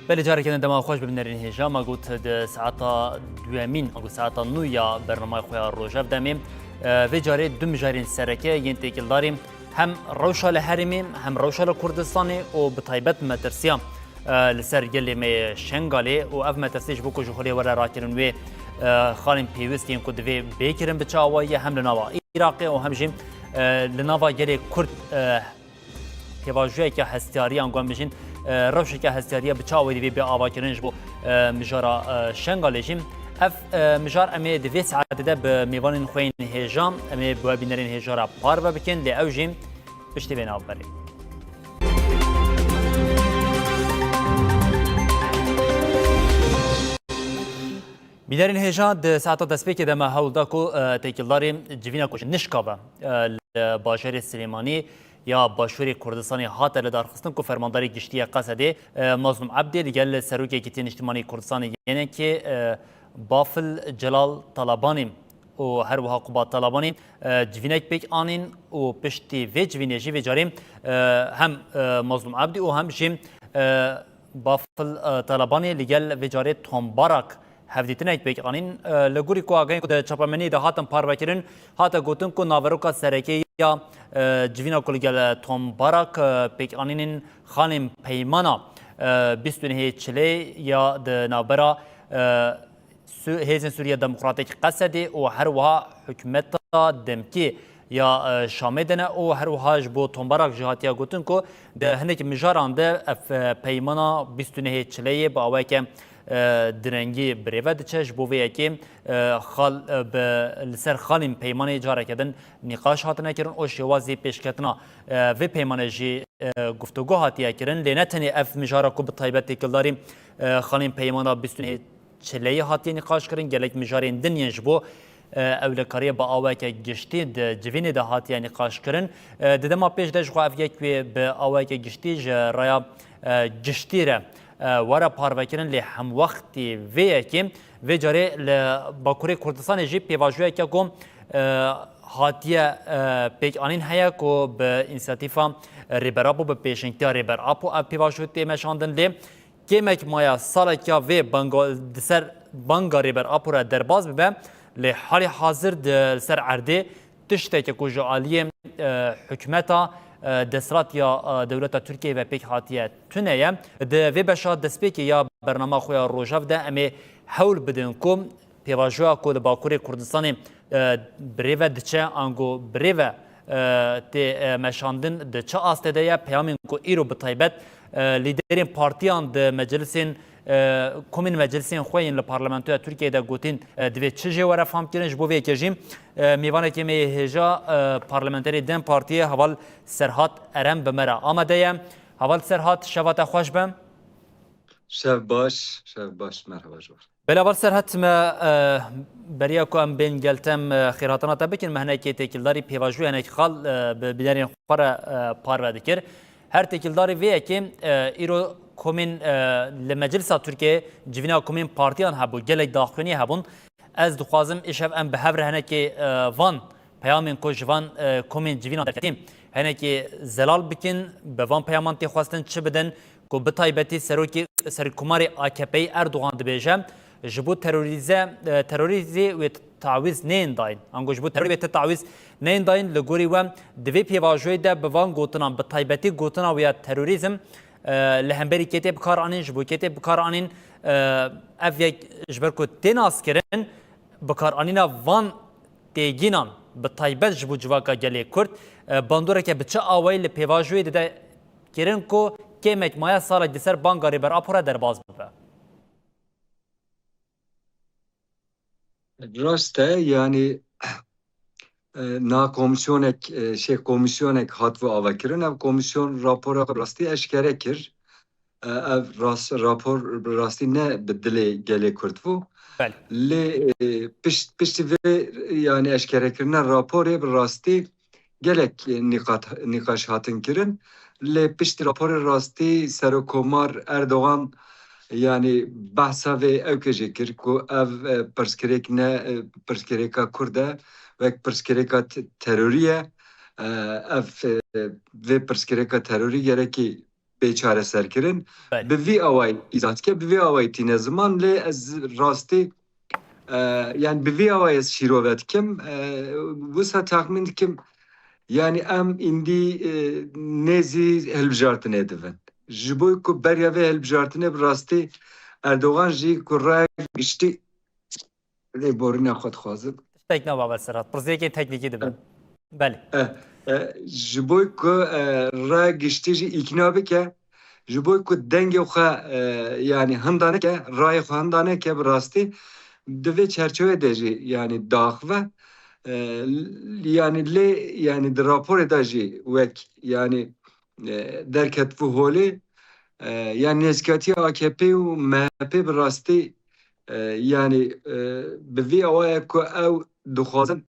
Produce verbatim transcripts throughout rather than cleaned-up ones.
Belê, careke din dema xweş bi bînerên hêja. Me got di saeta duyemîn, me got saeta nû ya bernamaya xwe ya Rojev de em ê, e, vê carê du mijarên sereke yên têkildarî hem rewşa li herêmê hem rewşa li Kurdistanê û bi taybet metirsiya, e, li ser gelê me yê Şengalê û ev metirsî ji bo ku ji holê were rakirin wê, e, xalên pêwist yên ku divê bê kirin bi çi awayî ye hem li nava Iraqê û hem jî, e, li nava gelê Kurd, e, pêvajoyeke hestiyarî, ango em bijîn, e, rewşeke hestiyarî ye bi çi awayî divê bê avakirin ji bo, e, mijara, e, Şengalê jî. Ev, e, mijar em ê di vê saetê de bi mêvanên xwe yên hêja, em ê bi we bînerên hêja re parve bikin, lê ew jî piştî vê navberê. Bînerên hêja, di saeta destpêkê de me hewl da ku, e, têkildarî civîna ku ji nişka ve, e, li bajarê Silêmanî ya başûrê Kurdistanê hate lidarxistin ku fermandarê giştî yê Qesedê, e, Mazlûm Ebdî li gel Serokê Yekîtiya Niştimanî Kurdistanê yenekê, e, Bafil Celal Talabanî û her wiha Qubat Talabanî, e, civînek pêk anîn û piştî vê civînê jî vê carê, e, hem, e, Mazlûm Ebdî û hem jî, e, Bafil, e, Talabanî li gel vê carê Tom Barak hevdîtinek pêk anîn. E, li gorî ku agahên ku di çapemeniyê de hatin parvekirin, hate gotin ku naveroka sereke ya, e, civîna ku li gel Tom Barak, e, pêk anînên xalên peymana, e, bîst û nehê Çileyê ya di navbera, e, Su-, Hêzên Sûriya Demokratîk Qesedê û her wiha hikûmeta demkî ya, e, Şamê de ne û her wiha ji bo Tom Barak jî hatiye gotin ku di hinek mijaran de ev, e, peymana bîst û nehê Çileyê bi awayeke, e, direngî birêve diçe. Ji bo vê yekê, e, xal-, e, bi, li ser xalên peymanê careke din nîqaş hatine kirin û şêwazê pêşketina, e, vê peymanê jî, e, guftûgo hatiye kirin. Lê ne tenê ev mijara ku bi taybet têkildarî, e, xalên peymana bîst û nehê Çileyê hatiye nîqaş kirin, gelek mijarên din yên ji bo, e, ewlekariyê bi awayeke giştî di civînê de hatiye nîqaş kirin. E, di dema pêş de jixwe ev yek wê bi awayeke giştî ji raya, e, giştî re, e, were parvekirin, lê hemwextî vê yekê vê carê li Bakurê Kurdistanê jî pêvajoyeke ku, e, hatiye, e, pêkanîn heye ku bi însiyatîfa Rêber Apo, bi pêşengtiya Rêber Apo ev pêvajo tê meşandin, lê kêmek maye salekî ya vê banga, di ser banga Rêber Apo re derbas bibe, lê halê hazir di, li ser erdê tişteke ku ji aliyê, e, hikûmeta, e, desthilatiya, e, dewleta Tirkiyeyê ve pêk hatiye tune ye. Di vê beşa destpêkê ya bernama xwe ya Rojav de em ê hewl bidin ku pêvajoya ku li Bakurê Kurdistanê, e, birêve diçe, ango birêve, e, tê, e, meşandin di çi astê de ye? Peyamên ku îro bi taybet, e, lîderên partiyan di meclisên, e, komên meclisên xwe yên li parlamentoya Tirkiyeyê de gotin, e, divê çi jê were famkirin? Ji bo vê yekê jî, e, mêvanekê me yê hêja, e, parlamenterê dem Partiyê Heval Serhat Eren bi me re amade ye. Heval Serhat, şeva te xweş be. Şev baş, şev baş, merhaba ji we re. Belê, Heval Serhat, me, e, beriya ku em bên gel te, em, e, xêrhatina te bikin, me hinekê têkildarî pêvajoyê hinek xal, e, bi bînerên xwe re, e, parve dikir. Her têkildarî vê yekê, e, îro komên, e, li Meclisa Tirkiyeyê civîna komên partiyan hebû, gelek daxuyanî hebûn. Ez dixwazim îşev em bi hev re hinekê, e, van peyamên ku ji van, e, komên civînan derketî, hinekê zelal bikin, bi van peyaman tê xwestin çi bidin, ku bi taybetî serokê, serokkomarê A K P'yê Erdogan dibêje, ji bo terorîze, e, terorîzê wê tawîz neyên dayîn. Ango ji bo terorî wê ti tawîz neyên dayîn, li gorî we di vê pêvajoyê de bi van gotinan, bi taybetî gotina wê ya terorîzm, e, li hemberî kê tê bikaranîn, ji bo kê tê bikaranîn, e, ev yek ji ber ku tê naskirin, bikaranîna van têgînan, bi taybet ji bo civaka gelê Kurd, e, bandoreke bi çi awayî li pêvajoyê dide kirin ku kêmek maye salek di ser banga Rêber Apo re derbas bibe? Rast e, yanî, e, na komîsyonek, e, şey, komîsyonek hat ve avakirin. Ev komîsyon rapora xwe rastî eşkere kir. E, ev rast, rapor bi rastî ne bi dilê gelê Kurd bû. Belê. Lê, e, pişt-, piştî vê, yanî eşkerekirina raporê bi rastî gelek nîqat-, nîqaş hatin kirin. Lê piştî raporê rastî Serokkomar Erdogan, yanî behsa vê ewkê jî kir ku ev, e, pirsgirêk ne, e, pirsgirêka Kurd e, wek pirsgirêka te-, terorî ye. E, ev, e, vê pirsgirêka terorî gerekî bê çareserkirin. Belê. Bi vî awayî îzah dike, bi vî awayî tîne ziman, lê ez rastî, e, yani bi vî awayî ez şîrove dikim. E, wisa texmîn dikim, yani em îndî, e, nêzî hilbijartinê dibin. Ji bo ku beriya vê hilbijartinê bi rastî Erdogan jî ku raya giştî lê borîna xwe dixwazim. Tiştek nava Serhat. Pirsgirêkên teknîkî dibe. Belê. Eh, eh, ji bo ku, eh, raya giştî jî îkna bike, ji bo ku dengê xwe, eh, yani hinda neke, rayê xwe hinda neke bi rastî di vê çerçevê de jî yani daxive. Eh, yani lê yani di raporê de jî wek yani, eh, derketibû holê, eh, yani nêzîkatiya A K P û M H P bi rastî, eh, yani, eh, bi vî awayê ku ew dixwazin,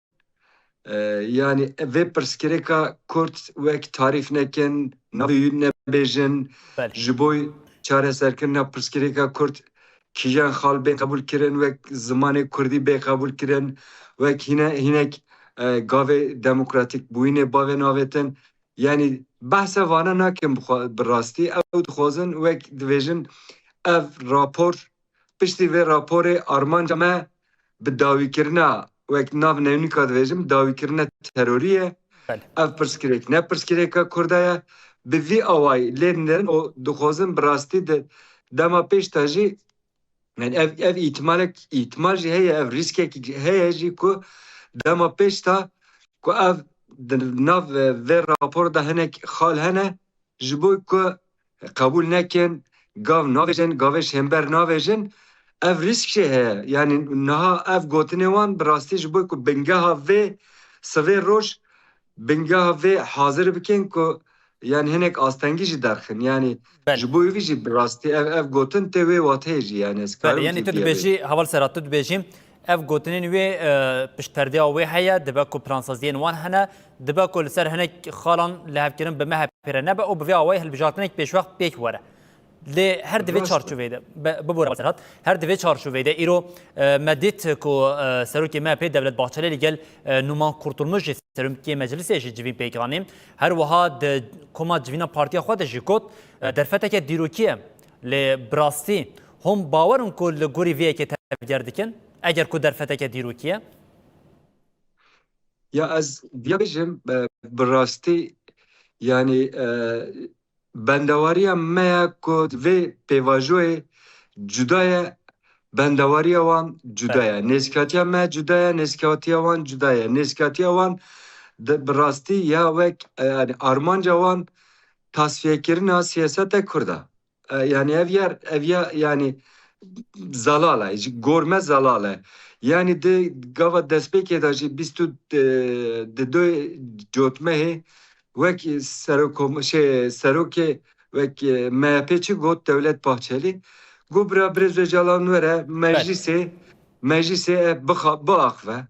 e, yani vê pirsgirêka Kurd wek tarîf nekin, navê wî nebêjin, Belê. ji bo çareserkirina pirsgirêka Kurd kîjan xal bê qebûl kirin, wek zimanê Kurdî bê qebûl kirin, wek hîne-, hînek, e, gavê demokratîk bûyînê bavê navêtin. Yani behsa vana nakin bi xwe-, bi rastî. Ew dixwazin wek dibêjin ev rapor, piştî vê raporê armanca me bi dawîkirina, wek nav neynika dibêjim, dawîkirina terorî ye. Belê. Ev pirsgirêk ne pirsgirêka Kurda ye. Bi vî awayî lê dinêrin û dixwazin bi rastî de dema pêş de jî, yani ev, ev îhtimalek, îhtimal jî heye, ev rîskek heye jî ku dema pêş de ku ev di nav, e, vê rapor de hinek xal hene, ji bo ku qebûl nekin, gav navêjin, gavê şênber navêjin, ev rîsk jî heye. Yani niha ev gotinê wan bi rastî ji bo ku bingeha vê sivê roj, bingeha vê hazir bikin ku yani hinek astengî jî derxin. Yani Belê. ji bo vî jî bi rastî ev, ev gotin tê wê wateyê jî yani ez Belê, karim yani tu jî dibêjî, Heval Serhat, tu dibêjî, ev gotinên wê, e, piştperdeya wê heye, dibe ku plansaziyên wan hene, dibe ku li ser hinek xalan lihevkirin bi M H P re nebe û bi vê awayî hilbijartinek pêşwext pêk were. Lê her di vê Rast e. çarçoveyê de, be-, bibore Serhat, her di vê çarçoveyê de îro, e, me dît ku, e, serokê M H P Devlet Bahçeli li gel, e, Numan Kurtulmuş jî serokê meclisê jî civîn pêk anî. Her wiha di koma civîna partiya xwe de jî got, e, derfeteke dîrokî ye. Lê bi rastî hûn bawer in ku li gorî vê yekê tevger dikin? Eger ku derfeteke dîrokî ye? Ya ez viya bêjim, e, bi rastî, yani, e, bendewariya me ya ku vê pêvajoyê cuda ye, bendewariya wan cuda Belê. ye. Nêzîkatiya me cuda ye, nêzîkatiya wan cuda ye. Nêzîkatiya wan de, bi rastî ya wek, e, yani armanca wan tasfiyekirina siyaseta Kurda. E, yani ev yer, ev ya, yani zelal e, ji gorme zelal e. Yani di gava destpêkê de jî bîst û, e, di du cotmehê wek serokom-, şey, serokê wek, e, M H P çi got Devlet Bahçeli? Got bira Birêz Ocalan were Belê. meclisê, meclisê e bixa-, biaxive.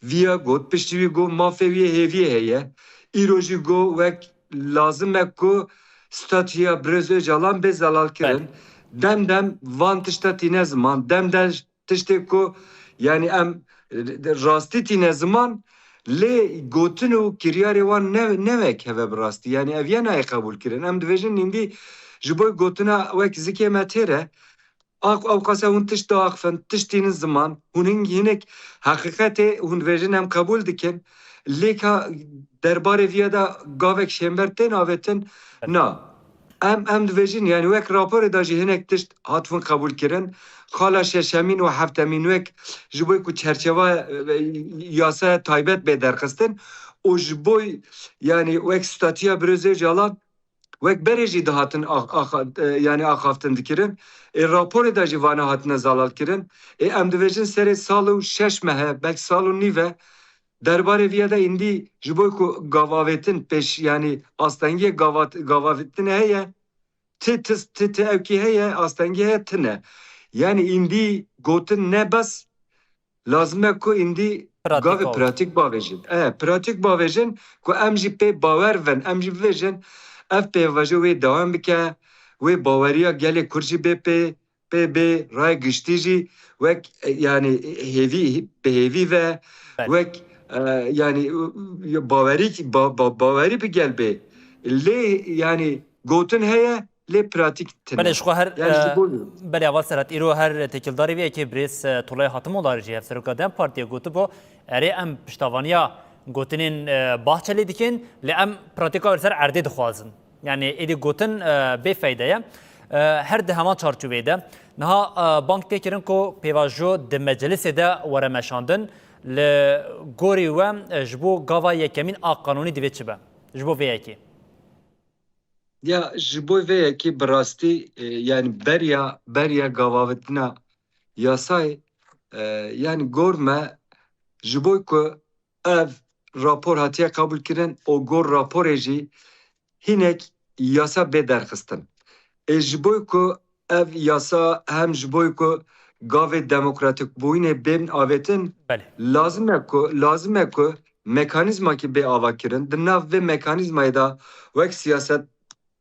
Viya got, piştî wî got mafê wî hêviyê heye. Îro jî got wek lazim e ku statûya Birêz Ocalan bê zelal kirin. Belê. Dem dem van tişta tîne ziman. Dem dem tiştê ku, yani em, e, rastî tîne ziman, lê gotin û kiryarê wan ne, ne wek heve bi rastî. Yani ev ya nayê qebûl kirin. Em dibêjin nîndî ji bo gotina wek zikê me têr e. Ak-, ewqasa hûn tişt diaxifin, tişt tînin ziman, hûn hin-, hinek heqîqetê hûn dibêjin em qebûl dikin. Lê ka derbarê viya de gavek şênber tên avêtin? Na. Em, em dibêjin, yani wek raporê de jî hinek tişt hatvin qebûl kirin. Xala şeşemîn û heftemîn wek ji bo ku çerçeva, e, yasaya taybet bê derxistin û ji bo, yani wek statûya Birêz Ocalan wek berê jî dihatin ax-, axa-, e, yani axaftin dikirin. Ê raporê de jî vana hatine zelal kirin. Ê em dibêjin serê sal û şeş mehe, belkî sal û nîve, derbarê viya de îndî ji bo ku gavavêtin pêş, yani astengiyê gavat-, gavavêtinê heye, ti, ti, ti, ti ewkî heye, astengî heye, tine. Yani îndî gotin ne bes, lazim e ku îndî Pratîk gavê bavêjin. pratîk bavêjin. E, pratîk bavêjin ku em jî pê bawer bin, em jî bivêjin, ev pêvajo wê dewam bike, wê baweriya gelê Kurd jî bê pê, pê bê, raya giştî jî wek, e, yani hêvî, bi hêvî ve, Belê. wek, e, yani, e, bawerî, ba-, ba-, bawerî bi gel bê. Lê yani gotin heye, lê pratîk tune. Belê, ji xwe her, Yani ji e, bo belê, Heval Serhat, îro her têkildarî vê yekê birêz, e, Tulay Hatimoğlu jî hevseroka DEM Partiyê gotibû, erê, em piştavaniya gotinên, e, Bahçelî dikin, lê em pratîka wê li ser erdê dixwazin. Yani êdî gotin, e, bê feyde ye. E, her di heman çarçoveyê de niha, e, bang tê kirin ku pêvajo di meclisê de were meşandin. Li gorî we, e, ji bo gava yekemîn a qanûnî divê çi be? Ji bo vê yekê. Ya ji bo vê yekê bi rastî, e, yani beriya, beriya gavavitina yasayê, e, yani gor me ji bo ku ev rapor hatiye qebûlkirin û gor raporê jî hinek yasa bê derxistin. Ê ji bo ku ev yasa hem ji bo ku gavê demokratîkbûyînê bên avêtin, Belê. lazim e ku, lazim e ku mekanîzmakî bê avakirin. Di nav vê mekanîzmayê de wek siyaset,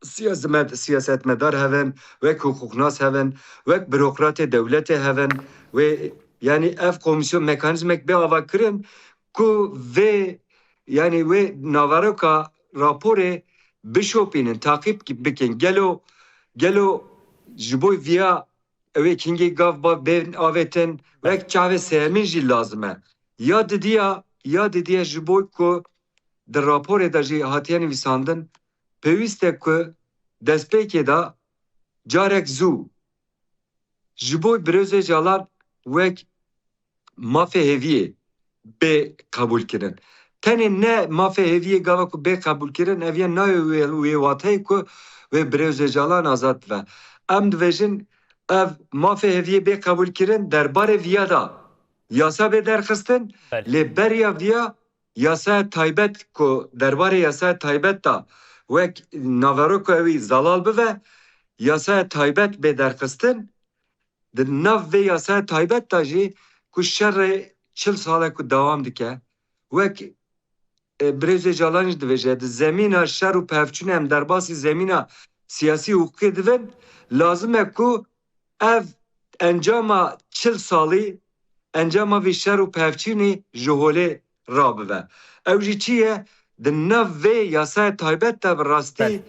siyaset-, siyasetmedar hevin, wek hiqûqnas hevin, wek burokratê dewletê hevin. Wê, yani ev komîsyon mekanîzmek bê avakirin ku vê, yani wê naveroka raporê bişopînin, taqîb ki-, bikin. Gelo, gelo ji bo viya ew ê kingê gav ba-, bên avêtin, wek çavê sêyemîn jî lazim e. Ya didiya, ya didiya ji bo ku di raporê de jî hatiye nivîsandin, pêwîst e ku destpêkê de carek zû ji bo Birêz Ocalan wek mafê hêviyê bê qebûlkirin. Tenê ne mafê hêviyê gava ku bê qebûlkirin, ev yê nayê wê, wê wateyê ku wê Birêz Ocalan azad bibe. Em dibêjin ev mafê hêviyê bê qebûlkirin derbarê viya de yasa bê derxistin, Belê. lê beriya viya yasaya taybet ku derbarê yasaya taybet de wek naveroka wî zelal bibe, yasaya taybet bê derxistin, di nav vê yasaya taybet de jî ku şerê çil sal e ku dewam dike, wek, e, Birêz Ocalan jî dibêje, di zemîna şer û pevçûnê em derbasî zemîna siyasî û hiqûqê dibin, lazim e ku ev encama çil salî, encama vî şer û pevçûnê ji holê rabibe. Ew jî çi ye? Di nav vê yasaya taybet de bi rastî Belê.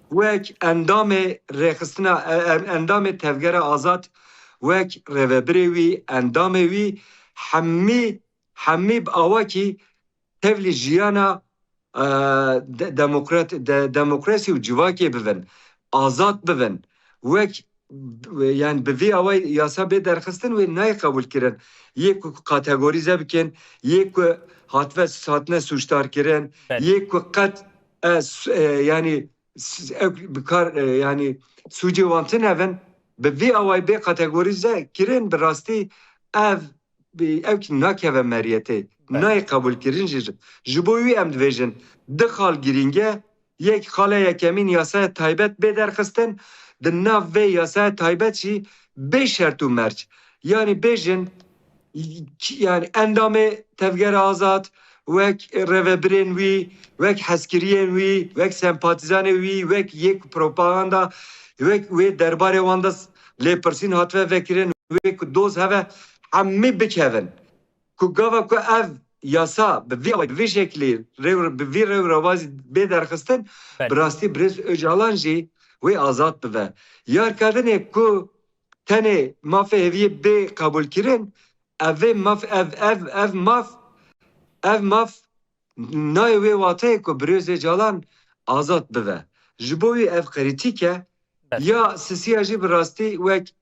wek endamê rêxistina, e, e, endamê Tevgera Azad, wek rêvebirê wî, endamê wî, hemî, hemî bi awakî tevlî jiyana, e, de-, demokrat-, de-, demokrasî û civakê bibin, azad bibin. Wek, yani bi vî awayî yasa bê derxistin wê nayê qebûlkirin. Yê ku kategorîze bikin, yê ku hatve, hatine sûcdarkirin, Belê. yê ku qet, e, s-, e, yani s-, ew bi kar, e, yani sûcê wan tune bin, bi vî awayî bê kategorîze kirin, bi rastî ev, bi, ew kî nakeve meriyetê, Belê. nayê qebûlkirin jî. Ji bo wî em dibêjin, di xal girîng e, yek, xala yekemîn yasaya taybet bê derxistin, di nav vê yasaya taybet jî bê şert û merc. Yani bêjin, yani endamê Tevgera Azad, wek rêvebirên wî, wek hezkiriyên wî, wek sempatîzanê wî, wek yek propaganda, wek wê derbarê wan de lêpirsîn hatibe vekirin, wê ku doz heve, hemî bikevin. Ku gava ku ev yasa bi vî awayî, bi vî şeklî rêw, bi vî rêw rewazî bê derxistin, Belê. bi rastî Birêz Ocalan jî wê azad bibe. Yarkerdinê ku tenê mafê hêviyê bê qebûlkirin, ev vê maf, ev, ev, ev maf, ev maf nayê wê wateyê ku Birêz Ocalan azad bibe. Ji bo wî ev krîtîk e. Belê. Ya sisiya jî bi rastî wek,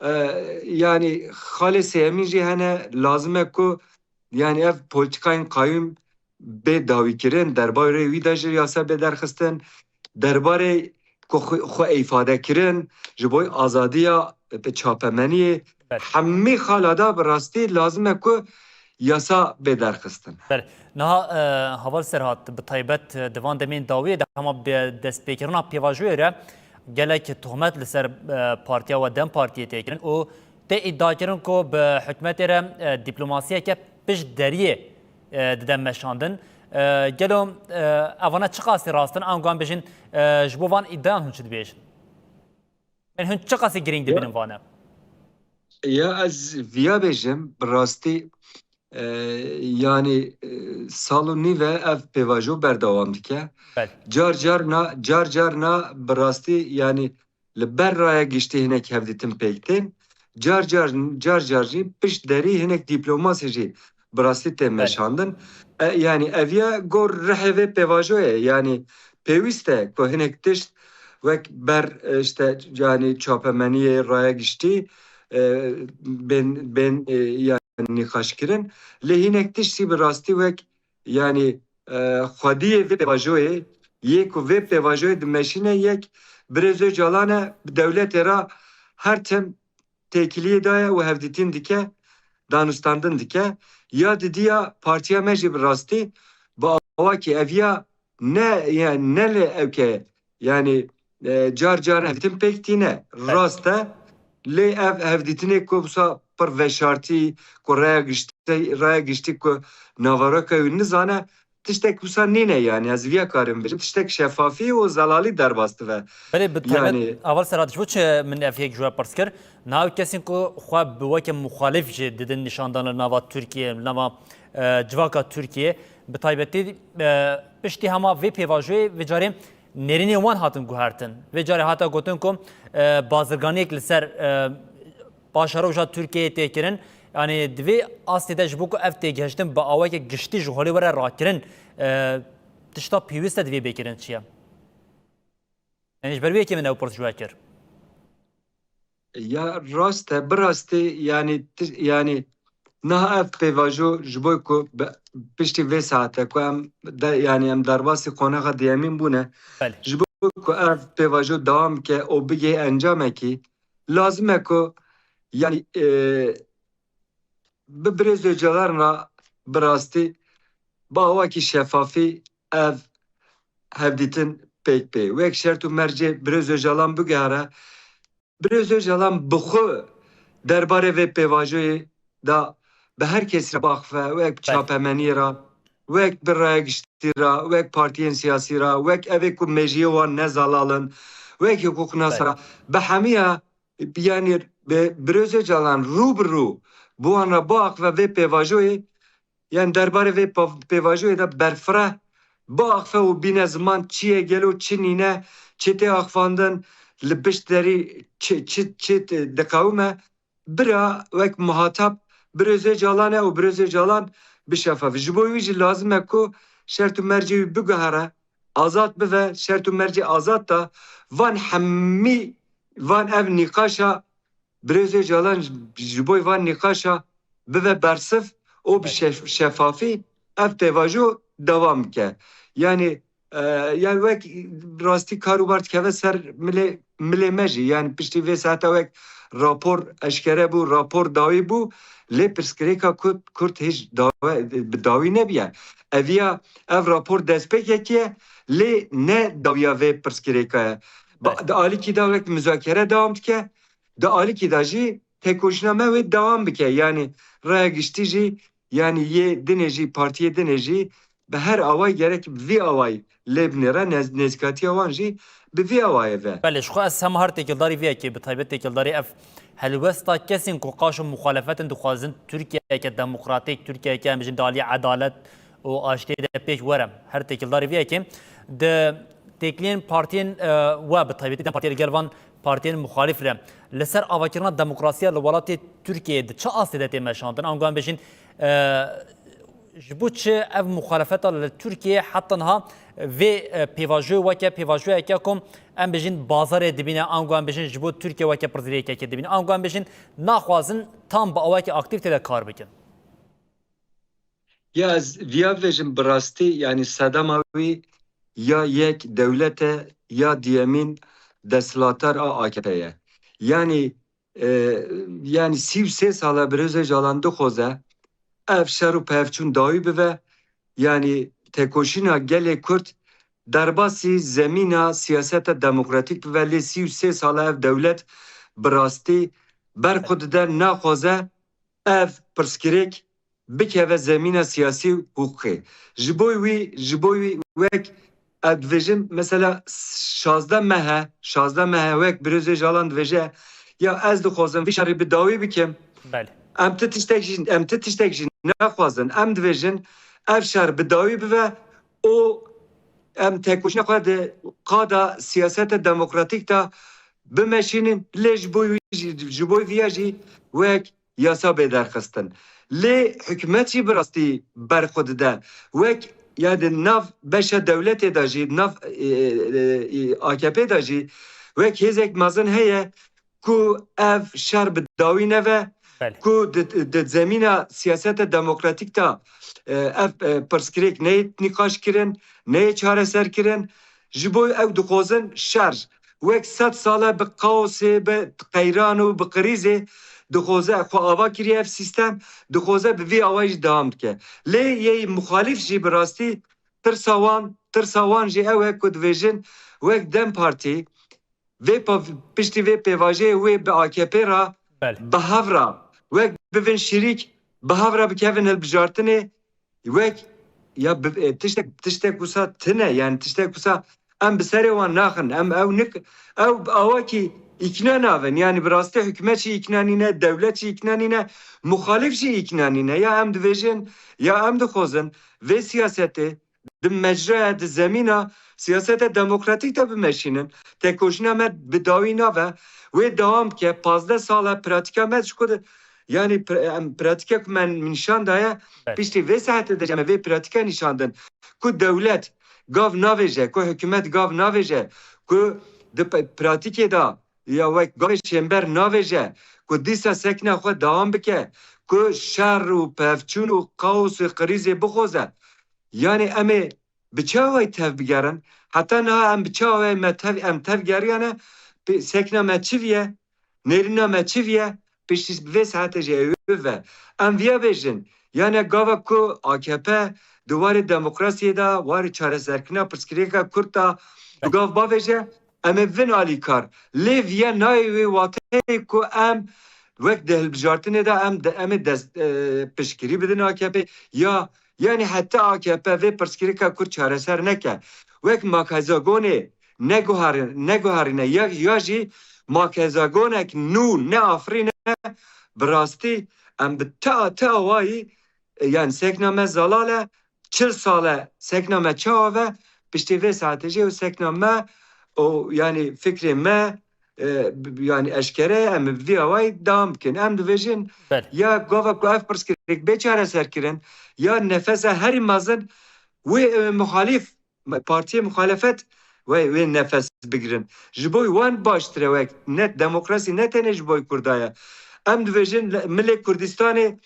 e, yani xalê sêyemîn jî hene, lazim e ku yani ev polîtîkayên qayûm bê dawîkirin, derbarê wî de jî yasa bê derxistin, derbarê ku xwe, xwe îfade kirin, ji bo azadiya çapemeniyê, Belê. hemî xala de bi rastî lazim e ku yasa bê derxistin. Belê. Niha, e, Heval Serhat, bi taybet, e, di van demên dawiyê de hema bi destpêkirina pêvajoyê re gelek tohmet li ser, e, partiya we DEM Partiyê tê kirin û tê îdiakirin ku bi hikûmetê re, e, dîplomasiyeke piştderiyê, e, dide meşandin. E, gelo, e, evana çiqasî rast in? Ango em bêjin, e, ji bo van îdiayan hûn çi dibêjin? Em hûn çiqasî girîng dibînin vane? Ya ez viya bêjim, bi rastî, e, yani, e, sal û nîv e ev pêvajo berdewam dike. Belê. Car car na, car car na bi rastî, yani li ber raya giştî hinek hevdîtin pêk tên, car car, car car jî pişt derî hinek dîplomasî jî bi rastî tê meşandin. E, yanî ev ya gor rihê vê pêvajoyê, yanî pêwîst e ku hinek tişt wek ber, e, işte, yanî çapemeniyê, raya giştî, e, bên, bên, e, yanî nîqaş kirin. Lê hinek tişt jî bi rastî wek, yanî, e, xwediyê vê pêvajoyê, yê ku vê pêvajoyê dimeşîne yek, Birêz Ocalan e, bi dewletê re her tim têkiliyê daye û hevdîtin dike, danûstandin dike. Ya didiya partiya me jî bi rastî bi awakî ev ya ne, yani ne li ewke, yani, e, car car hevdîtin pêk tîne. Rast e. Lê ev hevdîtinê ku wisa pir veşartî, ku raya giştî, raya giştî ku navaraka wî nizane, tiştek wisa nîne yani. Ez viya karim bijim. Tiştek şefafî û zelalî derbas dibe. Belê, bi taybet yani, Aval Serhat, ji bo çi min ev yek ji we pirs kir? Niha ew kesên ku xwe bi weke muxalif jî didin nîşandan li nava Tirkiyê, li nava, e, civaka Tirkiyê, bi taybetî, e, piştî hema vê pêvajoyê vê carê nêrînê wan hatin guhertin. Vê carê hate gotin ku, e, bazirganiyek li ser, e, paşeroja Tirkiyeyê tê kirin. Yanî di vê astê de ji bo ku ev têgihiştin bi awayeke giştî ji holê were rakirin, e, tişta pêwîst e divê bê kirin çi ye? Yanî ji ber wê yekê min ew pirs ji we kir. Ya rast e, bi rastî, yanî ti-, yanî niha ev pêvajo ji bo ku bi-, piştî vê saete ku em de, yanî em derbasî qonaxa diyemîn bûne. Belê. Ji bo ku ev pêvajo dewam bike û bigihê encamekî, lazim e ku, yanî, e, bi Birêz Ocalan re bi rastî bi awakî şefafî ev hevdîtin pêk bê. Wek şert û mercê Birêz Ocalan bigihare, Birêz Ocalan bi xwe derbarê vê pêvajoyê de bi her kesî re biaxive, wek bi Belê. çapemeniyê re, wek bi raya giştî re, wek partiyên siyasî re, wek evê ku mejiyê wan ne zelal in, wek hiqûqnasa Belê. re, bi hemiya, yanî bi Birêz Ocalan rû bi rû bi wan re biaxive vê pêvajoyê, yanî derbarê vê pav-, pêvajoyê de berfireh biaxive û bîne ziman çi ye gelo, çi nîne, çi tê axivandin, li pişt derî çi, çi, çi diqewime, bira wek muhatap Birêz Ocalan e û Birêz Ocalan bi şefafî. Ji bo wî jî lazim e ku şert û mercê wî biguhere, azad bibe, şert û mercê azad da van hemî, van ev nîqaşa Birêz Ocalan ji bo van nîqaşa bibe bersiv û bi Evet. şef-, şefafî ev pêvajo dewam bike. Yanî, e, yanî wek rastî kar û bar dikeve ser milê, milê me jî. Yanî piştî vê saete wek rapor eşkere bû, rapor dawî bû, lê pirsgirêka Kurd, Kurd hêj dawe-, bi dawî nebiye. Eviya ev rapor destpêkekî ye, lê ne dawiya vê pirsgirêka ye. Ba-, Evet. di alîkî de wek muzakere dewam dike, di alîkî de jî têkoşîna me wê dewam bike. Yanî raya giştî jî, yanî yê dinê jî, partiyê dinê jî bi her awayî gerek bi vî awayî lê binêre, nez-, nêzîkatiya wan jî bi vî awayê ve. Belê, ji xwe ez hema her têkildarî vê yekê, bi taybet têkildarî ev helwesta kesên ku qaşo muxalefetin dixwazin Tirkiyeyeke demokratîk, Tirkiyeyeke em bijin di alî edalet û aştiyê de pêk were. Her têkildarî vê yekê di têkiliyên partiyên, e, we, bi taybetî dem partiyê li gel van partiyên muxalîf re, li ser avakirina demokrasiya li welatê Tirkiyeyê di çi astê de tê meşandin? Ango em bêjin, e, ji bo çi ev muxalefeta li Tirkiyeyê heta niha vê, e, pêvajoyê weke pêvajoyeke ku em bêjin bazarê dibîne, ango em bêjin ji bo Tirkiye weke pirsgirêkekê dibîne, ango em bêjin naxwazin tam bi awayekî aktîf tê de kar bikin? Ya ez viya bêjim bi rastî, yanî sedema wî ya yek dewlet e, ya diyemîn desthilatdar a A K P ye. Yanî, e, yanî sî û sê sal e Birêz Ocalan dixwaze ev şer û pevçûn dawî bibe, yanî têkoşîna gelê Kurd derbasî zemîna siyaseta demokratîk bibe, lê sî û sê sal e ev dewlet bi rastî ber xwe dide, naxwaze ev pirsgirêk bikeve zemîna siyasî û hiqûqê. Ji bo wî, ji bo wî wek ez dibêjim, mesela şazdeh meh e, şazdeh meh e wek Birêz Ocalan dibêje, ya ez dixwazim vî şerî bi dawî bikim. Belê. Em ti tiştek jî, em ti tiştek jî naxwazin. Em dibêjin ev şer bi dawî bibe û em têkoşîna xwe di qada siyaseta demokratîk de bimeşînin, lê ji bo wî jî, ji bo viya jî wek yasa bê derxistin. Lê hikûmet jî bi rastî ber xwe dide. Wek ya di nav beşa dewletê de jî, nav, e, e, e, A K P de jî wek hêzek mezin heye ku ev şer bi dawî neve, Belê. ku di, di zemîna siyaseta demokratîk de, e, ev, e, pirsgirêk neyê nîqaş kirin, neyê çareser kirin. Ji bo ew dixwazin şer, wek sed sal e bi kaosê, bi qeyran û bi krîzê dixwaze xwe ava kiriye ev sîstem, dixwaze bi vî awayî jî dewam dike. Lê yê muxalîf jî bi rastî tirsa wan, tirsa wan jî ew e ku dibêjin wek DEM Partî vê pa-, piştî vê pêvajoyê wê bi A K P re Belê. bi hev re wek bivin şirîk, bi hev re bikevin hilbijartinê, wek ya bi-, e, tiştek, tiştek wisa tune, yani tiştek wisa em bi serê wan naxin, em ew nik-, ew awakî îkna navin, yani bi rastî hikûmet jî îkna nîne, dewlet jî îkna nîne, muxalîf jî îkna nîne. Ya em dibêjin, ya em dixwazin vê siyasetê di mecraya, di zemîna siyaseta demokratîk de bimeşînin. Tekoşîna me bi dawî nave, wê dewam bike. Pazdeh sal e pratîka me ji ku de, yani pra-, em, pratîka ku me nîşan daye, Belê. piştî vê saetê de me vê pratîka nîşan din ku dewlet gav navêje, ku hikûmet gav navêje, ku di pe-, pratîkê de ya wek gavê şênber navêje, ku dîsa sekna xwe dewam bike, ku şer û pevçûn û kaos û krîzê bixwaze. Yani em ê bi çi awayî tev bigerin? Heta niha em bi çi awayî me tev, em tev geriyane, pê-, sekna me çi viye? Nêrîna me çi viye? Piştî vê saetê jî ew ve. Em viya bêjin. Yani gava ku A K P di warê demokrasiyê de, warê çareserkirina pirsgirêka Kurd de, bi gav bavêje, em ê vin alîkar. Lê viya nayê wê wateyê ku em wek di hilbijartinê de em de, em ê dest, e, piştgirî bidin A K P. Ya, yani heta A K P vê pirsgirêka Kurd çareser neke. Wek makezagonê neguherin-, neguherîne ya, ya jî makezagonek nû neafirîne, bi rastî em bi ti, ti awayî, e, yani sekna me zelal e, çil sal e sekna me çawa ve, piştî vê saetê jî ew sekna me û yani fikrê me, e, b-, yani eşkere em bi vî awayî dewam bikin. Em dibêjin Belê. ya gava ku ev pirsgirêk bê çareser kirin, ya nefesa herî mezin wê, e, muxalîf, partiyê muxalefet wê, wê nefes bigirin. Ji bo wan baştir e wek net demokrasî ne tenê ji bo Kurda ye. Em dibêjin le-, milê Kurdistanê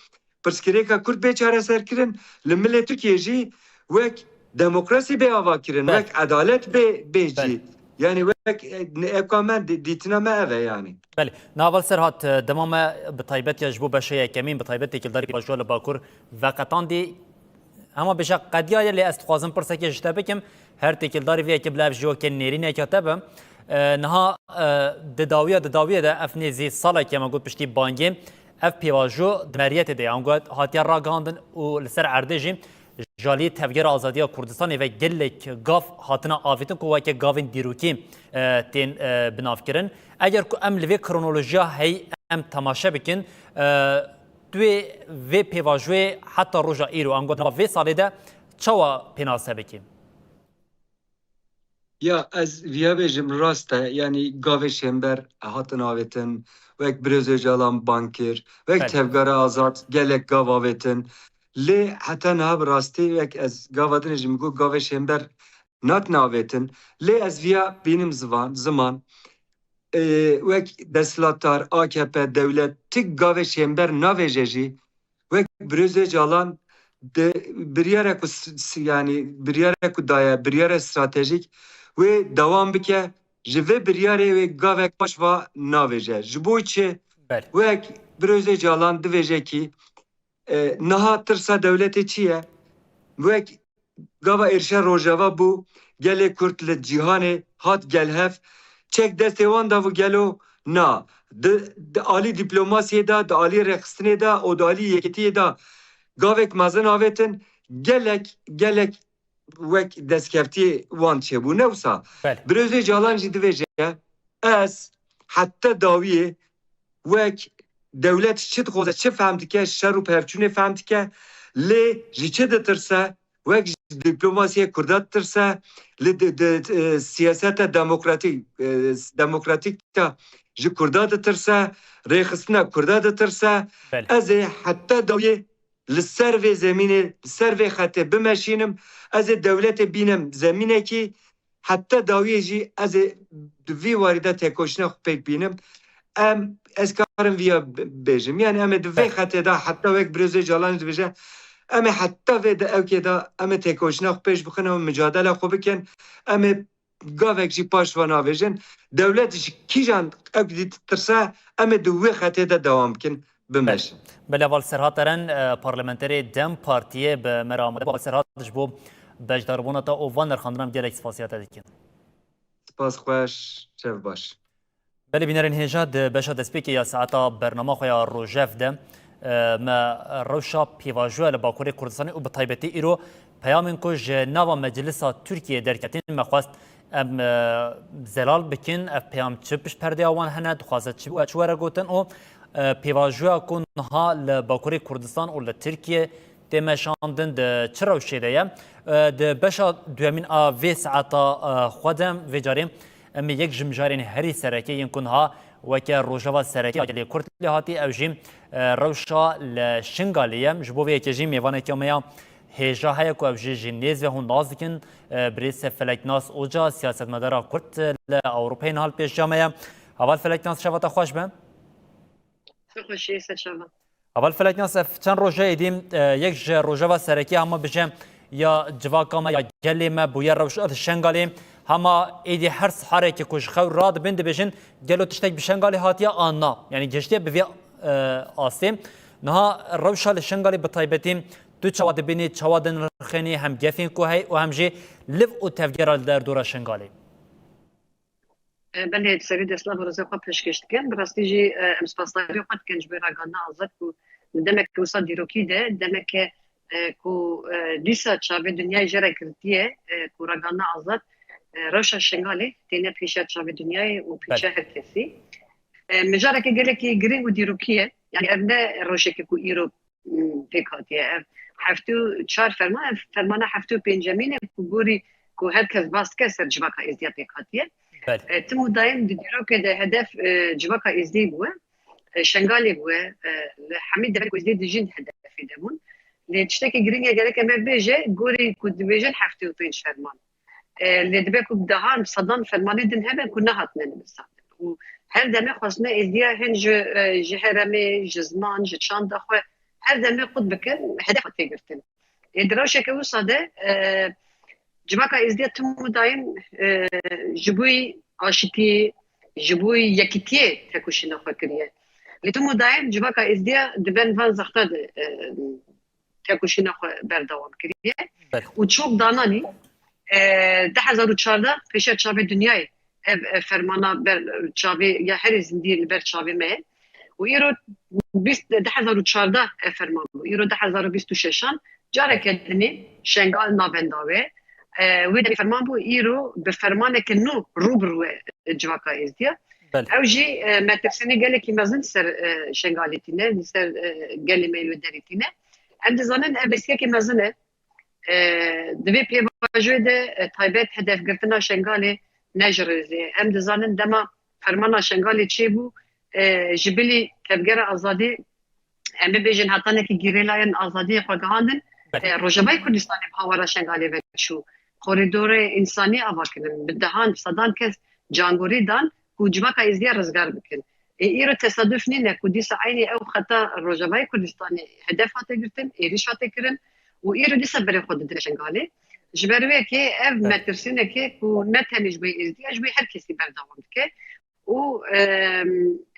pirsgirêka Kurd bê çareser kirin, li milê Tirkiyê jî wek demokrasî bê ava kirin, Belê. wek edalet bê, bê Belê. cî. Yani wek, e, ne-, eka me dî-, dîtina me ev e yani. Belê. Naval Serhat, e, dema me bi taybet ya ji bo beşa yekemîn, bi taybet têkildarî pêvajoya li Bakur veqetandî, hema bêje qediyaye, lê ez dixwazim pirsekê ji te bikim. Her têkildarî vê yekê bila ev jî weke nêrîneke te be. E, niha, e, di dawiya, di dawiyê de ev nêzî salekê me got piştî bangê ev pêvajo di meriyetê de ye. Ango hatiye ragihandin û li ser erdê jî ji alî Tevgera Azadiya Kurdistanê ve gelek gav hatine avêtin ku weke gavên dîrokî, e, tên, e, binavkirin. Eger ku em li vê kronolojiya hey em temaşe bikin, e, tu wê vê pêvajoyê heta roja îro, ango di nava vê salê de çawa pênase bikî? Ya ez viya bêjim, rast e, yanî gavê şênber hatin avêtin, wek Birêz Ocalan bang kir, wek Belê. Tevgera Azad gelek gav avêtin. Lê heta niha bi rastî wek ez gava din jî min got gavê şênber natin avêtin. Lê ez viya bînim zivan, ziman, e, wek desthilatdar, A K P, dewlet, ti gavê şênber navêje jî, wek Birêz Ocalan di biryara ku s-, s-, yanî biryara ku daye, biryara stratejîk, wê dewam bike, ji vê biryarê wê gavek paş va navêje. Ji bo çi? Belê. Wek Birêz Ocalan divêje kî, e, niha tirsa dewletê çi ye? Wek gava êrişa Rojava bû, gelê Kurd li cîhanê hat gel hev. Çek destê wan da bû gelo? Na. Di, di alî dîplomasiyê de, di alî rêxistinê de û di alî yekîtiyê de gavek mezin avêtin, gelek, gelek wek destkeftiyê wan çêbû. Ne wisa? Belê. Birêz Ocalan jî divêje, ez heta dawiyê wek dewlet çi dixwaze, çi fehm dike, şer û pevçûnê fehm dike, lê ji çi ditirse, wek ji dîplomasiyê Kurda ditirse, li di, di, e, siyaseta demokratîk, e, demokratîk de ji Kurda ditirse, rêxistina Kurda ditirse, Belê. ez ê heta dawiyê li ser vê zemînê, li ser vê xetê bimeşînim, ez ê dewletê bînim zemînekî, heta dawiyê jî ez ê di vî warî de têkoşîna xwe pêk bînim. Em, ez karim viya bi-, bêjim. Yani em ê di vê Evet. xetê de heta wek Birêz Ocalan dibêje, em ê heta vê de ewkê de em ê têkoşîna xwe pêş bixin û micadela xwe bikin. Em ê gavek jî paş ve navêjin. Dewlet ji kîjan ew ditirse, em ê di wê xetê de dewam bikin. Bimeşin. Belê, Heval Serhat Eren, e, parlamenterê DEM Partiyê bi me re amade bû. Heval Serhat, ji bo beşdarbûna te û van nirxandinan gelek spasiya te dikin. Spas xweş, şev baş. Belê, bînerên hêja, di beşa destpêkê ya saeta bernama xwe ya rojev de, e, me rewşa pêvajoya li Bakurê Kurdistanê û bi taybetî îro peyamên ku ji nava Meclisa Tirkiyê derketin me xwest em, e, zelal bikin. Ev peyam çi pişt perdeya wan hene, dixwaze çi, çi were gotin û, e, pêvajoya ku niha li Bakurê Kurdistan û li Tirkiyê tê meşandin di çi rewşê de ye? E, di beşa duyemîn a vê saeta, e, xwe de vê carê em ê yek ji mijarên herî sereke yên ku niha weke rojeva sereke ya gelê Kurd lê hatî, ew jî, e, rewşa li Şingalê ye. Ji bo vê yekê jî mêvaneke me ya hêja heye ku ew jî ji nêz ve hûn nas dikin. E, birêz Feleknas Oca, siyasetmedara Kurd li Ewropayê niha li pêşiya me ye. Heval Feleknas, şeva te xweş be. Çok hoş, iyi seçim. Heval Feleknas, ev çend roje êdî, e, yek ji rojeva serekî hema bije ya civaka me ya gelê me bûye rewşa li Şengalê. Hema êdî her sihareke ku ji xew radibin dibêjin, gelo tiştek bi Şengalê hatiye an na? Yani gihiştiye bi vê, e, astê. Niha rewşa li Şengalê bi taybetî tu çawa dibînî, çawa dinirxênî hem gefên ku hey û hem jî liv û tevgera li derdora Şengalê? E, belê, serî destla roza xwe pêşkêş dikin. Bi rastî jî, e, em spasdarî xwe dikin ji bo ragihandina azad ku li demeke wisa dîrokî de, demeke, e, ku, e, dîsa çavê dinyayê jê re girtiye, e, ku ragihandina azad, e, rewşa Şengalê têne pêşiya çavê dinyayê û pêşiya Belê. her kesî. E, mijareke gelekî girîng û dîrokî ye. Yani ev ne rewşeke ku îro pêk hatiye. Ev heftê û çar ferman, ev fermana heftê û pêncemîn e ku gorî ku her kes bas dike ser civaka êzdiya pêk hatiye. Belê. E, tim û dayim di dîrokê de hedef, e, civaka êzdiyê bûye, e, Şengalê bûye, e, li hemî deverên ku êzdiyê dijîn hedefê de bûn. Lê tiştekî girîng e gerek em ev bêje, gorî ku dibêjin heftê û pênc ferman. E, lê dibe ku dehan, sedan fermanê din hebe ku nehatine nivîsandin. Û her demê xwestine êzdiya hin ji, e, ji heremê, ji ziman, ji çanda xwe her demê qut bikin, hedef tê girtin. Ê di rewşeke wisa de, e, civaka êzdiya tim û dayim, e, ji bo aşitiyê, ji bo yekîtiyê tekoşîna xwe kiriye. Lê tim û dayim civaka êzdiya di bin van zexta de, e, tekoşîna xwe berdewam kiriye. Belê. Û çok dananî, e, du hezar û çardeh pêşiya çavê dinyayê ev, e, fermana ber çavê ya herî zindî li ber çavê me ye. Û îro bîst, du hezar û çardeh ev ferman bû. Îro du hezar û bîst û şeşan careke dinê Şengal navenda wê. E, wê demê ferman bû, îro bi fermaneke nû rû bi rû e civaka êzdiya. Belê. Ew jî, e, metirsînê gelekî mezin ser, e, Şengalê tîne, li ser, e, gelê me li wê derê tîne. Em dizanin ev destiyekê mezin e. E, di vê pêvajoyê de, e, taybet hedefgirtina Şengalê ne ji rêzê ye. Em dizanin dema fermana Şengalê çêbû, e, ji bilî tevgera azadî, em bibêjin hetanekî gerîlayên azadiyê xwe gihandin. Belê. E, Rojavayê Kurdistanê bi hawara Şengalê ve çû. Korîdorê însanî ava kirin. Bi dehan, sedan kes cangorî dan ku civaka êzdiya rizgar bikin. Ê, îro tesaduf nîne ku dîsa eynî ew xeta Rojavayê Kurdistanê hedef hate girtin, êrîş hate kirin û îro dîsa berê xwe didine Şengalê. Ji ber wê yekê ev Evet. metirsîneke ku ne tenê ji bo êzdiya, ji bo her kesî berdewam dike. Û, em,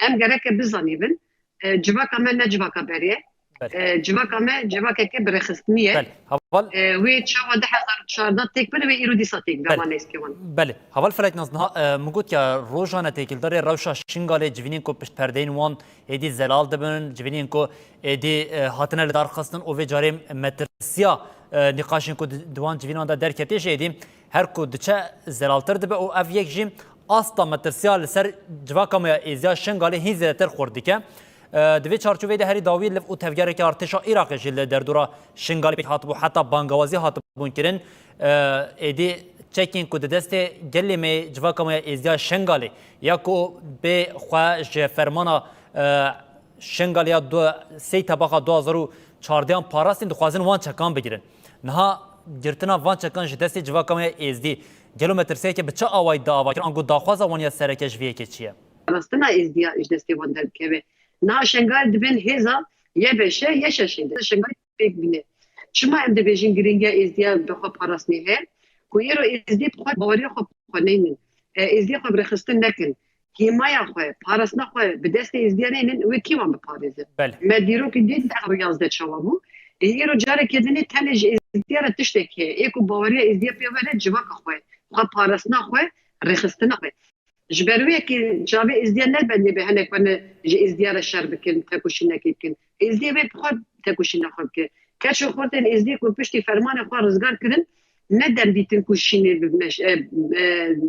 em gereke bizanîbin, e, civaka me ne civaka berê ye. Belê. E, civaka me civakeke birêxistinî ye. Belê. Heval E, wê çawa du hezar û çardeh têk bin, wê îro dîsa têk be, Belê. wan nêzikê wan. Belê. Heval Feleknas, niha, e, min got ya rojane têkildarê rewşa Şingalê civînên ku pişt perdeyên wan êdî zelal dibin, civînên ku êdî, e, hatine lidarxistin û vê carê metirsiya, e, nîqaşên ku di, di wan civînan de derketê jî êdî her ku diçe zelaltir dibe û ev yek jî asta metirsiya li ser civaka me ya êziya Şingalê hîn zêdetir xurt dike. E, di vê çarçoveyê de herî dawî li û tevgereke artêşa Iraqê jî li derdora Şingalê pêk hatibû, heta bangawazî hatibûn kirin. E, êdî çekên ku di destê gelê me yê civaka me ya Êzdiya Şengalê ya ku bê xwe ji fermana, e, Şengalê ya du, sê tebaxa du hazar û çardehan parastin, dixwazin wan çekan bigirin. Niha girtina van çekan ji destê civaka me ya Êzdî gelo metirsiyeke bi çi awayî da avakirin? Ango daxwaza wan ya sereke ji vê yekê çi ye? Parastina Êzdiya ji destê wan derbikeve. Niha Şengal dibin hêza Y B Ş, Y Ş Ş de Şengal pêk bîne. Çima em dibêjin girîngiya Êzdiya bi xwe parastinê heye? Ku îro Êzdî bi xwe baweriya xwe bi xwe neynin. E, Êzdî xwe bi rêxistin nekin. Hîmaya xwe, parastina xwe bi destê Êzdiya neynin, wê kî wan biparêze? Belê. Me dîrokî dît, du hezar û yazdeh çawa bû. E, îro careke dinê tenê ji Êzdiya re tiştek heye. Ê ku baweriya Êzdiya pê were, civaka xwe, xwe parastina xwe, rêxistina xwe. Ji ber wê yekê çavê Êzdiya ne bendê be hinek werne ji Êzdiya re şer bikin, tekoşînekê bikin. Êzdiyê wê bi xwe tekoşîna xwe bike. Keç û xortên Êzdiyê ku piştî fermanê xwe rizgar kirin, ne dem dîtin ku şînê bi meş-, e, e,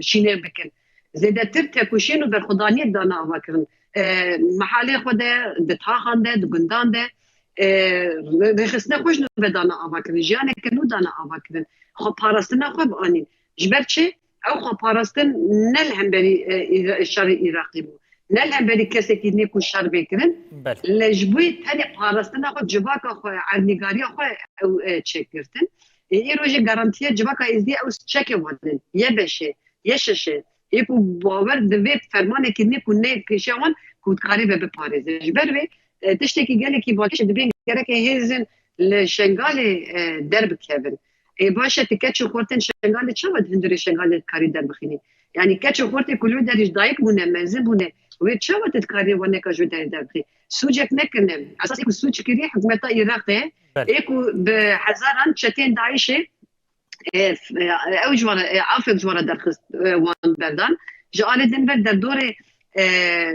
şînê bikin. Zêdetir tekoşîn û berxwedaniyê dane ava kirin. E, mehalê xwe de, di taxan de, di gundan de, e, rêxistinê xwe ji nû ve dane ava kirin. Jiyaneke nû dane ava kirin. Xwe parastina xwe bianîn. Ji ber çi? Ew xweparastin ne li hemberî, e, Îra-, şerê Iraqê bû, ne li hemberî kesekî nê ku şer bê kirin. Belê. Lê ji bo tenê parastina xwe, civaka xwe, erdnîgariya xwe ew, e, çêkirtin. E, îro jî garantiya civaka Êzdî ew çekê wan in. Y B Ş, Y Ş Ş. Ê ku bawer di vê fermanekî nê ku nê pêşiya wan ku dikarî ve biparêze. Ji ber vê, e, tiştekî gelekî balkêş e, dibên gereke hêzin li Şengalê, e, derbikevin. Ê baş e, tu keç û xortên Şengalê çawa di hundirê Şengalê dikarî derbixînî? Yanî keç û xortê ku li wê derê ji dayik bûne, mezin bûne, wê çawa tu dikarî waneka ji wê derê derbixî? Sûcek nekirine. Esas ê ku sûc kiriye hikûmeta Iraqê, belê, ê ku bi hezaran çetên DAIŞê, e, f-, e, ew ji wan re, e, afek ji wan re derxist, e, wan berdan. Ji alê din ber derdorê, e,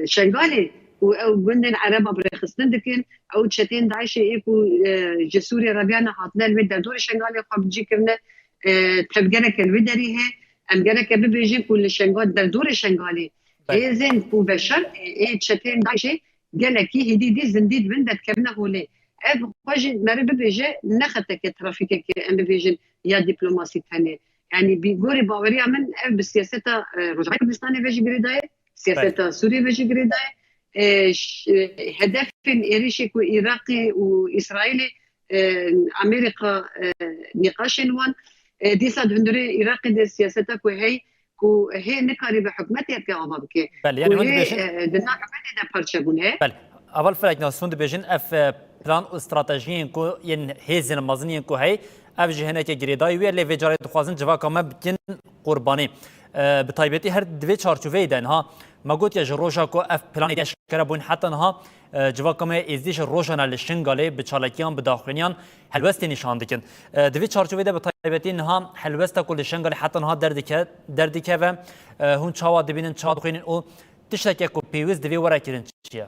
Şengalê û ew gundên Ereba bi rêxistin dikin. Ew çetên DAIŞê ê ku, e, ji Sûriyê re biyane hatine li wê derdorê Şengalê xwe bi cî kirine, e, tevgereke li wê derî heye. Em gereke bibêjin ku li Şengal, derdorê Şengalê, belê, hêzên ku veşartê ê çetên DAIŞê gelekî hêdî dî zindî dibin, derdikevine holê. Ev xwe jî meriv bibêje ne xeteke trafîkeke, em bibêjin, ya dîplomasî tenê. Yanî bi gorî baweriya min ev bi siyaseta, e, Rojavayê Kurdistanê ve jî girêdayê, siyaseta, belê, Sûriyê ve jî girêdayê. E, ş-, e, hedefên êrişê ku Iraqê û Îsraîlê, e, Amerîka, e, nîqaşên wan, e, dîsa di hundirê Iraqê de siyaseta ku hey, ku hê nikarî bi hikûmetê pê ava bike. Belê, yanî hûn dibêjin, e, di nav hikûmetê de parçebûn heye. Belê. Heval Felek Nas, hûn dibêjin ev, e, plan û stratejiyên ku yên hêzên mezin yên ku heye, ev jî hineke girêdayî wê, lê vê carê dixwazin civaka me bikin qurbanî. E, bi taybetî her di vê çarçoveyê de niha me gotiye ji roja ku ev planê eşkere bûn heta niha, e, civaka me Êzdî ji rojane li Şingalê bi çalakiyan, bi daxuyaniyan helwestê nîşan dikin. E, di vê çarçoveyê de bi taybetî niha helwesta ku li Şingalê heta niha derdike-, derdikeve, e, hûn çawa dibînin, çawa dixwînin û tişteke ku pêwîst divê were kirin çi ye?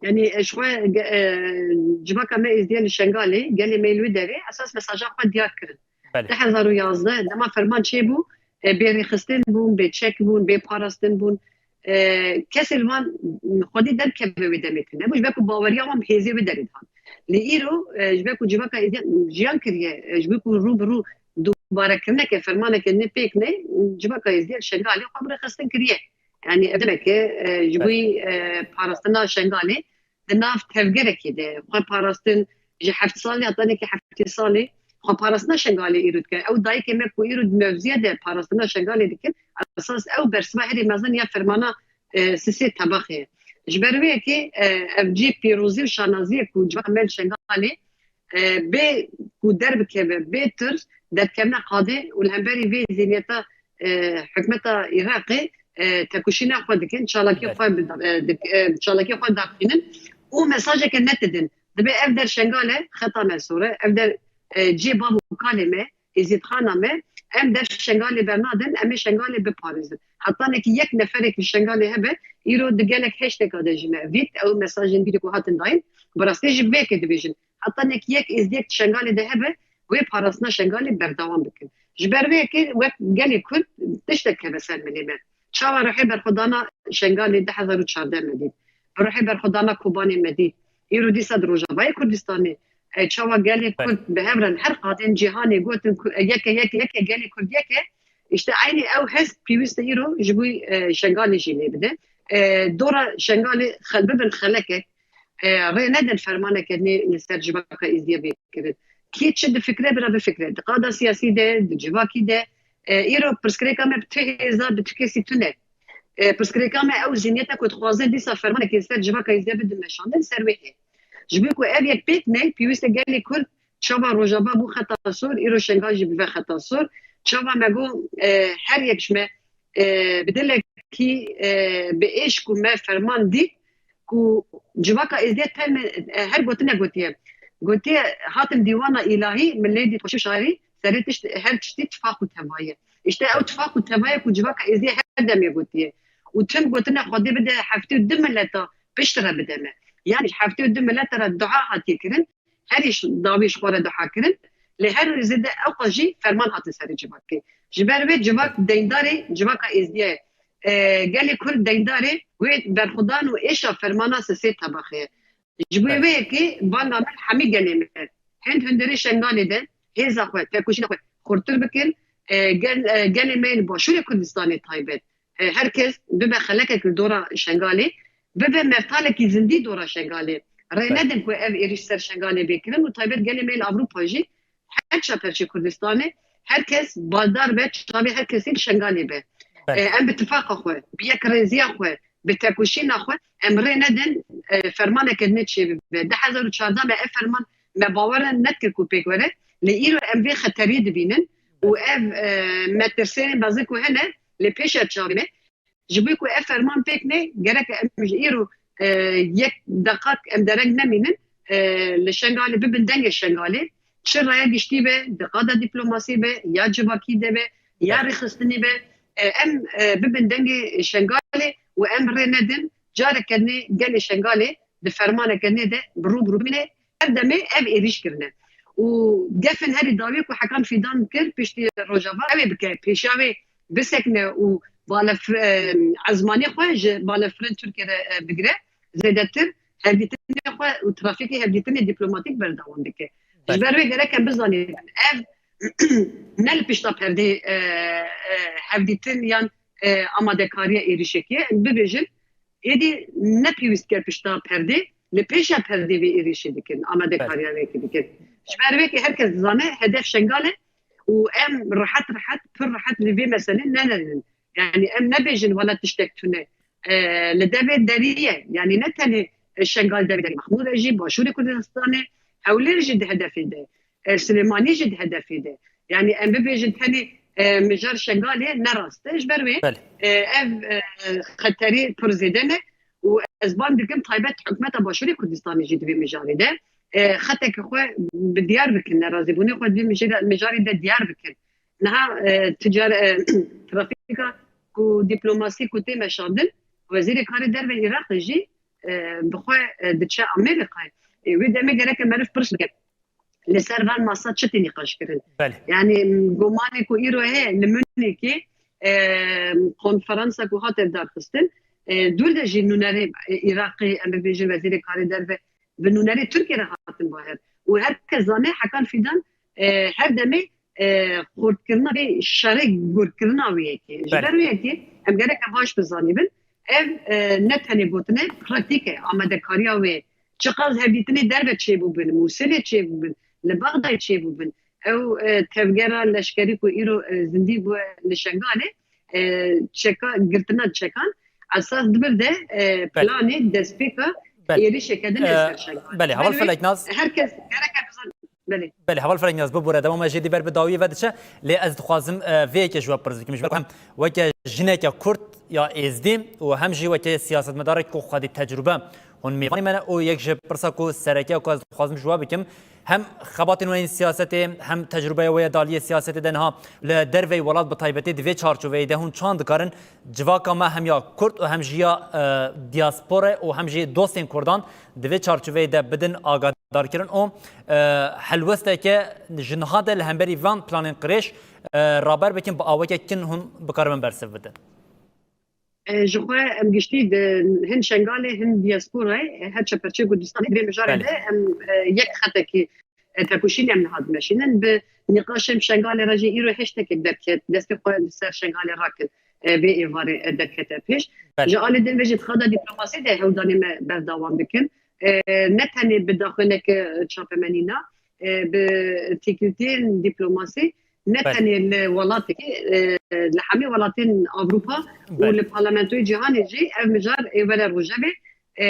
Yanî, e, ji xwe ge-, e, civaka me Êzdiya li Şengalê, gelê me li wê derê esas mesaja xwe diyar kirin. Belê. Du hezar û yazdeh dema ferman çêbû, e, bêrêxistin bûn, bêçek bûn, bêparastin bûn. E, kesê li wan xwedî derkeve wê demê tune bû, ji ber ku baweriya wan bi hêzê wê derê dihat. Lê îro, e, ji ber ku civaka Êzdiya jiyan kiriye, e, ji ber ku rû bi rû dubarekirineke, fermaneke nê pêk ne, civaka Êzdiya li Şengalê xwe bi rêxistin kiriye. Yanî ev demeke, e, ji, belê, bo, e, parastina Şengalê di nav tevgerekê de xwe parastin, ji heft salî heta nekî heftê salî xwe parastina Şengalê îro dike. Ew dayikê me ku îro di mevziya de parastina Şengalê dikin, esas ew bersiva herî mezin ya fermana, e, sisê tebaxê ye. Ji ber wê yekê, e, ev cî pîrozî û şanaziyê ku civaka me li Şengalê, e, bê ku derbikeve, bê tirs, derdikevine qadê û li hemberî vê zîniyeta, e, hikûmeta Iraqê, e, tekoşîna xwe dikin, çalakî, belê, xwe bi-, e, dik-, e, çalakî xwe daqînin û mesajeke net didin. Dibê ev der Şengal e, xeta me sor e, ev der, e, cihê bav û kalê me, Êzîdxana me, em der Şengalê bernadin, em ê Şengalê biparêzin. Heta nekî yek neferek li Şengalê hebe, îro di gelek heşteka de jî me evît, ew mesajên dîrê ku hatin dayîn, bi rastî jî vê yekê dibêjin. Heta nekî yek êzdiyek di Şengalê de hebe, wê parastina Şengalê berdewam bikin. Ji ber vê yekê wek gelê Kurd tiştek hebe ser milê me. Çawa ruhê berxwedana Şengalê du hezar û çardeh me dît. ruhê berxwedana Kobanê me dît. Îro dîsa di Rojavayê Kurdistanê, e, çawa gelê Kurd bi hev re li her qadên cîhanê gotin ku, e, yeke, yeke, yeke, gelê Kurd yeke. Îşte eynî ew hest pêwîst e îro ji bo, e, Şengalê jî lê bide. E, dora Şengalê xel-, bibin xelekek, e, rê nedin fermaneke nê li ser civaka Êzdiya bê kirin. Kê çi difikire, bira bifikire. Di qada siyasî de, di civakî de, e, îro pirsgirêka me bi tu hêza, bi tu kesî tune. E, pirsgirêka me ew zîniyete ku dixwaze dîsa fermanekê li ser civaka Êzdiya bidin meşandin, ser wê heye. Ji bo ku ev yek pêk neyê, pêwîst e gelê Kurd çawa Rojava bû xeta sor, îro Şengal jî bibe xeta sor. Çawa me got, e, her yek ji me, e, bi dilekî, e, bi êşk û me ferman dît ku civaka Êzdiya tenê, e, her gotinek gotiye. Gotiye, hatim dîwana îlahî, min lê dît xweşik şarî, serê tişt, her tiştî tifaq û teva ye. Îşte ew tifaq û teva ye ku civaka Êzdiya her demê gotiye. Û tim gotine Xwedê bide heftê û du mileta pişt re bide me. Yanî ji heftê û du mileta re dua hatiye kirin, herî ji dawî ji xwe re dua kirin, lê her zêde ewqas jî ferman hatin serê civakê. Ji ber wê civak deyndarê civaka Êzdiya ye. E, gelê Kurd deyndarê wê berxwedan û êşa fermana sisê tebaxê ye. Ji bo wê yekê banga min hemî gelê me, hin hundirê Şengalê de hêza xwe, tekoşîna xwe xurtir bikin. E, gel, e, gelê me yên Başûrê Kurdistanê taybet, e, her kes bibe xelekek li dora Şengalê, bibe meftalekî zindî dora Şengalê. Rê nedin ku ev êrîş ser Şengalê bê kirin û taybet gelê me yên Ewropa jî, her çar perçê Kurdistanê, her kes baldar be, çavê her kesî li Şengalê be. E, em bi tifaqa xwe, bi yekrêziya xwe, bi tekoşîna xwe, em rê nedin, e, fermaneke nê çêbibe. Du hezar û çardeh me ev ferman, me bawer nedikir ku pêk were. Lê îro em vê xeteriyê dibînin û ev, e, metirsênên mezin ku hene li pêşa çavê me. Ji bo ku ev ferman pêk ne, gerek em ji îro, e, yek deqak em dereng nemînin, e, li Şengalê bibin dengê Şengalê. Çi raya giştî be, di qada dîplomasî be, ya civakî de be, ya rêxistinî be, e, em, e, bibin dengê Şengalê û em rê nedin careke nê gelê Şengalê di fermaneke nê de bi rû bi rû bimîne. Her demê ev êrîş kirine. Û gefin herî dawî ku Hekan Fîdan kir piştî Rojava, ew ê bike, pêşiya wê bisekine û balef-, e, ezmanê xwe ji balefirên Tirkiyê re, e, bigire, zêdetir hevdîtinê xwe û trafîkê hevdîtinê dîplomatîk berdewam bike. Ji ber wê gerek em bizanîn, ev ne li pişta perdê, e, e, hevdîtin yan, e, amadekariya êrîşekê ye. Em bibêjin, êdî ne pêwîst ker pişta perdê, li pêşa perdê vê êrîşê dikin, amadekariya wê yekê dikin. Ji ber wê yekê her kes dizane hedef Şengal e û em rehet rehet, pir rehet li vê meselê nenerin. Yanî em nebêjin wela tiştek tune. E, li devê derî ye. Yanî ne tenê, e, Şengal devê derî. Mexmûr e jî, Başûrê Kurdistanê, Hewlêr jî di hedefê de. E, Silêmanî jî di hedefê de. Yanî em bibêjin tenê, e, mijar Şengalê ne rast e. Ji ber wê, Belê. e, ev, e, xeterî pir zêde ne û ez bang dikim taybet hikûmeta Başûrê Kurdistanê jî di vê mijarê de, e, xeteke xwe bi diyar bikin, nerazîbûnê xwe di vê mijêra-, mijarê de diyar bikin. Niha, e, ticar-, e, trafîka ku dîplomasî ku tê meşandin, Wezîrê Karê Derve Iraqê jî, e, bi xwe, e, diçe Amerîkayê. E, wê demê gereke meriv pirs bike. Li ser van masa çi tê nîqaş kirin? Belê. Yanî, m, gomanê ku îro heye li Munîkê, e, konferansa ku hate darxistin, e, dûr de jî nûnerê, e, Iraqê, em bibêjin wezîrê karê derve, bi nûnerê Tirkiyê re hatin baher. Û her kes zane Hekan Fîdan, e, her demê, e, xurtkirina vê şerê gurtkirina wê yekê. Ji Belê. ber wê yekê em gereke baş bizanîbin. Ev, e, ne tenê gotine, pratîk e, amadekariya wê. Çiqas hevdîtinê derve çêbûbin, Mûsilê çêbûbin, li Bexdayê çêbûbin. Ew, e, tevgera leşkerî ku îro, e, zindî bû li Şengalê, e, çeka, girtina çekan esas dibir de, e, Belê. planê destpêka Belê. êrişeke din E, ser Şengalê. Belê, heval Belê, Feleknaz. Her kes gereke bizan-, Belê. Belê, heval Feleknaz, bibûre, dema me jê dî ber bi dawiyê ve diçe. Lê ez dixwazim, e, vê yekê ji we pirs bikim. Ji ber ku hem weke jineke Kurd ya Êzdî û hem jî weke siyasetmedarek ku xwedî tecrûbe hûn mêvanê me ne û yek ji pirsa ku sereke ku ez dixwazim ji we bikim, hem xebatên we yên siyasetê, hem tecrûbeya we ya daliyê siyasetê de niha li derveyî welat bi taybetî di vê çarçoveyê de hûn çand dikarin civaka me hem ya Kurd û hem jî ya, e, diaspora û hem jî dostên Kurdan di vê çarçoveyê de bidin agadarkirin û, e, helwesteke ji niha de li hemberî van planên qirêj, e, raber bikin, bi aweke kin hûn bikaribin bersiv bidin? E, ji xwe em giştî di hin Şengalê, hin diasporayê, e, her çeperçê Kurdistanê, di vê mijarê Belê. de em, e, yek xetekî, e, tekoşînê em niha dimeşînin. Bi nîqaşên Şengalê re jî îro hiştekek derket, destê xwe li ser Şengalê rakin, e, vê êvarê, e, derkete pêş. Belê. Ji alî din ve jî di qada dîplomasî de hewldanê me berdewam dikin. E, ne tenê bi daxuyaneke çapemenîna, e, bi têkiltiyên dîplomasî, ne Belê. tenê li welatekî, e, li hemî welatên Ewropa û Belê. li parlamentoyê cîhanê jî ev mijar ê were rojevê. E,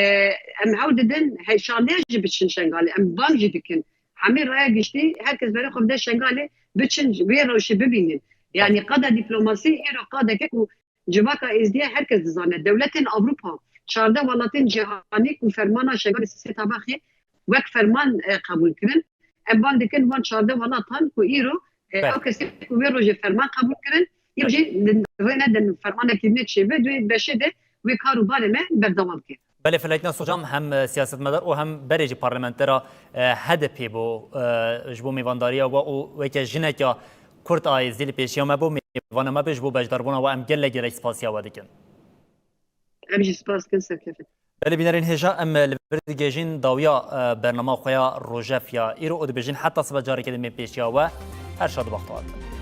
em hewl didin, he, şandeya jî biçin Şengalê. Em bang jî dikin. Hemî raya giştî, her kes berê xwe bide Şengalê, biçin wê rewşê bibînin. Yani qada dîplomasî, îro qadeke ku civaka Êzdiya her kes dizane. Dewletên Ewropa, çardeh welatên cîhanî ku fermana Şengalê sê tabaxê wek ferman, e, qebûl kirin. Em bang dikin van çardeh welatan ku îro, e, Belê. ew kesê ku wê rojê ferman qebûl kirin, îro jî li rê nedin fermana kirinê çêbe, di wê beşê de wê kar û barê me berdewam ke. Belê, Feleknas Hocam hem, e, siyasetmedar û hem berê jî parlamentera, e, H D P bû, e, ji bo mêvandariya we û weke jineka Kurd a Êzdî li pêşiya me bû, mêvana me bû, ji bo beşdarbûna we em gelek gelek spasiya we dikin. Em jî spas dikin, serkeftin. Belê bînerên hêja, em li vir digihêjin dawiya, e, bernama xwe ya rojev ya îro û dibêjin heta sibe careke din bên pêşiya we. Her şad û bextewar bin.